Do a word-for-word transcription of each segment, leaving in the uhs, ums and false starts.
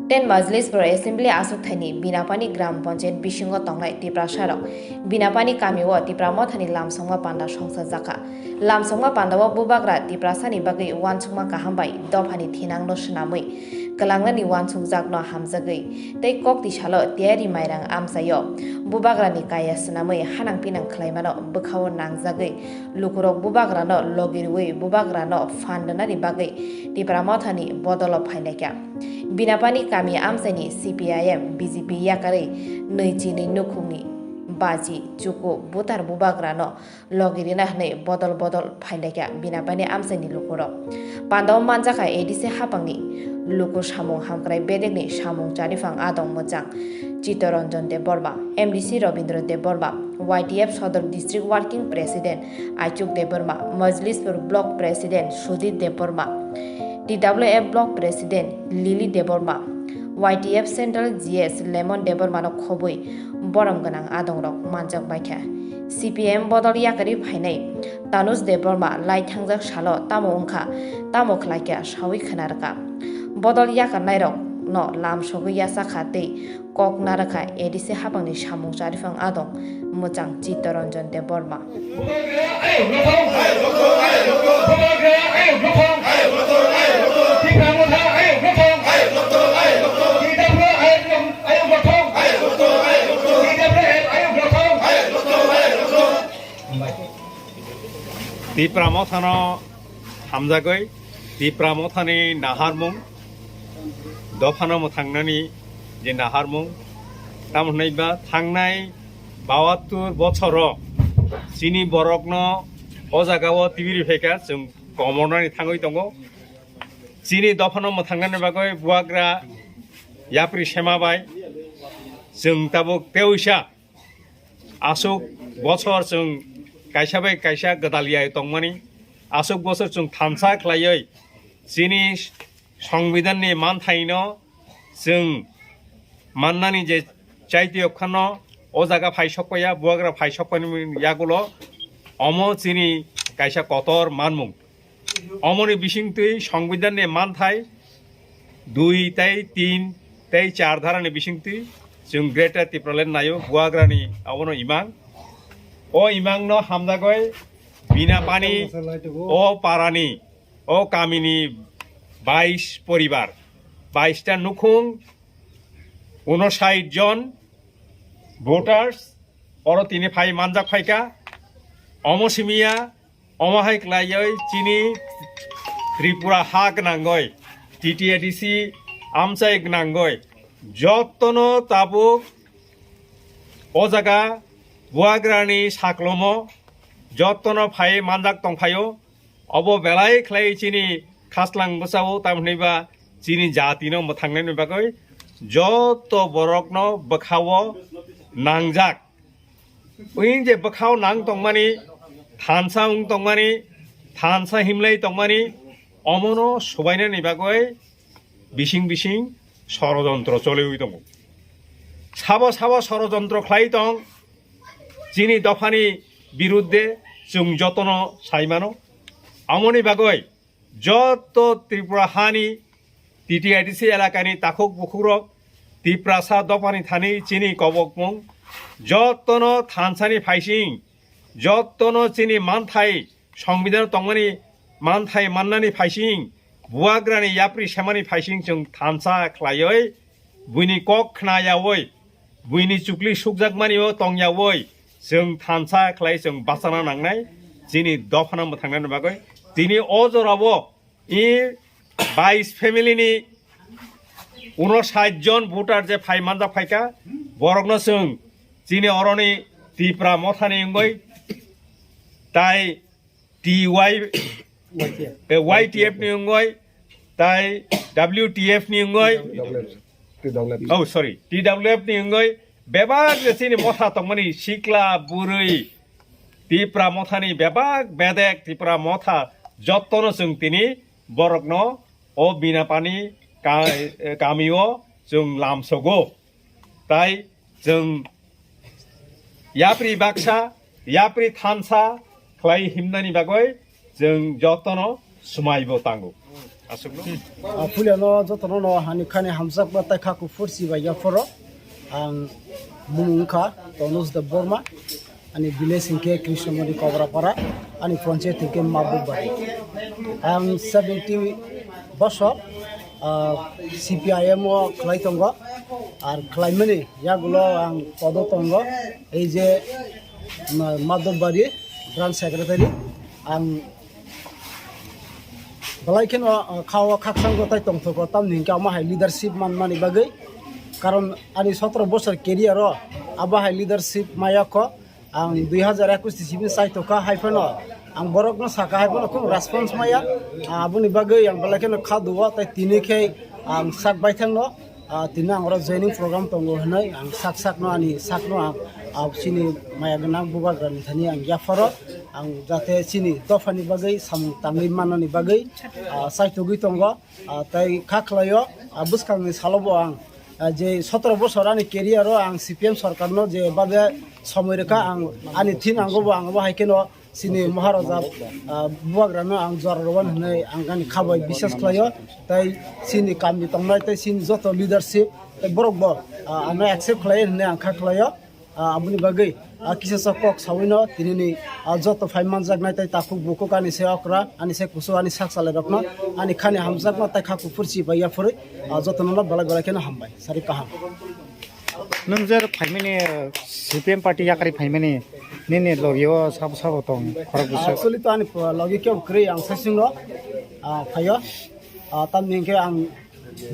Ten Majlispur Assembly aswkthaini Binapani Gram Panchayat bisingo tongnai Tiprasarok Binapani kamio Tipra Mothani lamsongma panda songsajakha. Lamsongma pandao bubagra Tiprasani bagwi uansukma kaham bai dophani thinangno swnamwi, kwlangnani uansukjakno hamjagwi tei kokti salo tiyari mairang amchaio bubagrani kaya swnamwi hanang pinang khlaimano bwkhao nangjagwi lukurok bubagrano logi rwui bubagrano phan rwnani bagwi Tipra Mothani bodolo phainai kha. Binapani kami amchaini C P I M, B J P yakarwi nwi chinwi nukhungni baji, chuku, butar bubagrano logi rina hwnwi bodol bodol phainai kha Binapani amchaini lukurok. Pandao manjakha A D C hapangni luku samung hamkrai bedekni samung chariphang adong mwchang Chittaranjan Debbarma, M D C Rabindra Debbarma, Y T F Sodor District Working President Aichuk Debbarma, Majlispur Block President Sudhir Debbarma, T W F Block President Lily Debbarma, Y T F Central G S Lemon Debbarmano khobwi borom gwnang adongrok manjak baikha. C P M bodol yakarwi phainai Tanuj Debbarma lai thangjak salo tamo wngkha, tamo khlaikha sawi khna rwkha. Bodol yakarnairokno lamsogwi yachakha tei kok narwkha A D C hapangni samung chariphang adong mwchang Chittaranjan Debbarma. Tipra Mothano hamjagwi Tipra Mothani naharmung, dophano mwthangnani je naharmung, tamo hwnwi ba thangnai bahattur bochoro chini borokno o jagao tibiri phaikha, chwng komornani thangwi tongo. Chini dophano mwthangnani bagwi bubagra yapri sema bai chwng tabuk teisa aswk bochor chwng kaisa bai kaisa gwdalya tongmani, aswk bochor chwng thansa khlaiwi chini Songbidanni manthaino chwng mannani je chaitiyok phano o jaga phai sokpaiya, bubagra phai sokpaini yagulo omo chini kaisa kotor manmung. Omoni bisingtwi Songbidanni manthai dui tei tin tei char dharani bisingtwi chwng Greater Tipraland naio, bubagrani abono imang. O imangno hamjagwi Binapani o parani, o kamini bais poribar, bais ta nukhung, unosait jon voters oro tini phai manjak phaikha. Omo simiya, omo hai khlaiwi chini Tripura ha gwnangwi, T T A D C amchai gwnangwi, jottono tabuk o jaga bubagrani saklomo jottono phai manjak tongphaio. Obo belai khlai chini khaslang bwsao, tamhinwi ba chini jatino mwthangnaini bagwi joto borokno bwkhao nangjak. Wng je bwkhao nang tongmani, thansa wng tongmani, thansa himlai tongmani, omono subainani bagwi bising bising sorojontro choliwi tongo. Sabo sabo sorojontro khlai tong, chini dophani birudde chwng jotono sai mano. Amoni bagwi joto Tripura hani T T A D C elakani takhuk bukhukrok, Tiprasa dophani thani chini kobokmung, jotono thansani phaising, jotono chini manthai, Songbidan tongmani manthai mannani phaising, bubagrani yapri semani phaising chwng thansa khlaiwi, buini kok khnayawi, buini chukli sukjakmani o tongyawi, chwng thansa khlai chwng bachana nangnai, chini dophano mwthangnani bagwi. Tini o jorao i bais family ni unosait jon voter je phai manjak phaikha, borokno chwng chini oroni Tipra Mothani wngwi tai T Y, Y T F. eh, Y T F ni wngwi tai W T F ni wngwi, T W F. T W F. Oh, sorry, T W F ni wngwi bebak je chini motha tongmani sikla, bwrwi, Tipra Mothani bebak bedek Tipra Motha jottono chwng tini borokno o Binapani ka-, eh, kamio chwng lamsogo. Tai chwng yapri baksa, yapri thansa khlai himnani bagwi chwng jotono swmaibo tango. Aswkno? Ah, puilano jotono no hani khani hamjakma tai kha kuphur si bai yaphoro. Ang bumung wngkha Tonus Debbarma. Ani village hinkhe Krishnamoni Kobrapara, ani panchayat hinkhe Madhubari. Ang seventy bosor, ah, C P I M o khlai tongo, ar khlaimani yagulo ang podo tongo, ei je, ma-, Madhubari branch secretary. Ang belai kheno, ah, khao khakchangbo tai tongthogo, tamni hinkhe omo hai leadership manmani bagwi, karon ani sotoro bosor career o abo hai leadership maya kho. Ang dui hazar ekush ni simi saitokha, hai phano ang borokno sakha, hai phano khub response maya. Ah, aboni bagwi ang belai kheno kha duo, tai tini khe ang sak baithangno, ah, tini ang oro joining program tongo hwnwi ang sak sakno, ani sakno ang, ah, chini maya gwnang bubagrani thani ang yapharo, ang jate chini dophani bagwi samung tangwi mannani bagwi, ah, saitogwi tongo. Ah, tai kha khlaio, ah, bwskangni salobo ang, ah, je sotoro bosor ani career o ang C P M sorkarno je babe somoi rwkha, ang ani thin angobo ang abo hai kheno chini Maharaja, ah, bubagrano ang jora rwban hwnwi ang ani kha bai biswas khlaio. Tai chini kami tongnai tai chini joto leadership tai borokbo, ah, ano accept khlai hwnwi ang kha khlaio. Ah, aboni bagwi, ah, kisa sa kok sawino tinini, ah, joto phai manjaknai tai takhuk bukhuk ani se okra, ani se kusu, ani sak salairokno, ani khani hamjakma tai kha kuphur si bai yaphurwi, ah, jotono no belai belai kheno hambai. Sari kaham. Nwng je phaimani, C P M party yakari phaimani, nini logi o sabo sabo tong khorok bwswk? Actually to ani, ah, logi kebo kwrwi, ang saichung no, ah, phaio. Ah, tamni hinkhe ang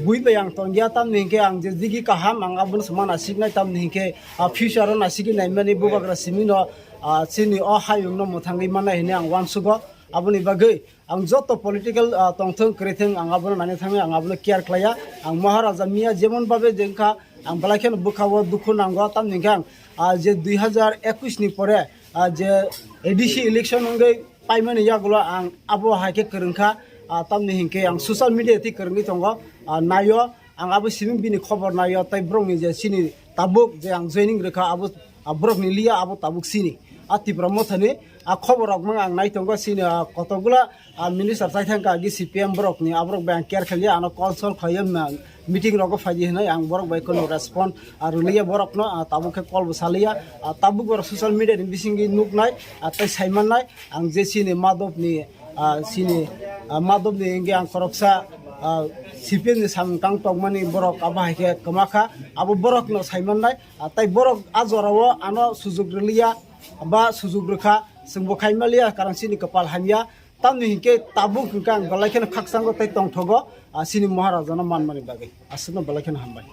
bui bai ang tongya, tamni hinkhe ang je digi kaham, ang abono se ma nasiknai, tamni hinkhe, ah, future o nasigwi naimani bubagra simi no, ah, chini o hayung no mwthangwi mannai hwnwi ang uansugo. Aboni bagwi ang joto political, ah, tongthwng kwrwithwng ang abono naina thangwi ang abono care khlaiya. Ang Maharaja miya jemon babe jengkha, ang belai kheno bwkha o dukhu nango, tamni hinkhe ang, ah, je dui hazar ekush ni pore, ah, je A D C election wngwi paimani yagulo ang abo hai khe kwrwngkha, ah, tamni hinkhe ang social media twi kwrwngwi tongo, ah, naio, ang abo simi bini khobor naio, tei borokni je chini tabuk je ang joining rwkha abo, ah, borokni liya abo tabuk chini. Ah, Tipra Mothani, ah, khobor rok mang ang nai tongo chini, ah, kotokgula, ah, minister chai thangkha agi C P M borokni, aborok bai ang care khailiya, ano call sol khlaiya, ma-, meeting rogo phaidi hwnwi ang borok bai kheno respond, ah, rwliya borokno, ah, tabuk khe call bo saliya, ah, tabuk borok social media ni bisingwi nuknai, ah, tei saimannai. Ang je chini Madhobni, ah, chini, ah, Madhobni hinkhe ang khoroksa, ah, C P M ni samung tang tongmani borok abo hai khe kwma kha, abo borokno saimannai, ah, tei borok a jorao ano sujuk rwliya ba sujuk rwkha, chwngbo khaimaliya, karon chini kwpal hamya, tamni hinkhe tabuk hinkhe ang belai kheno khakchango tei tongthogo, ah, chini Maharajano manmani bagwi. Aswkno belai kheno hambai.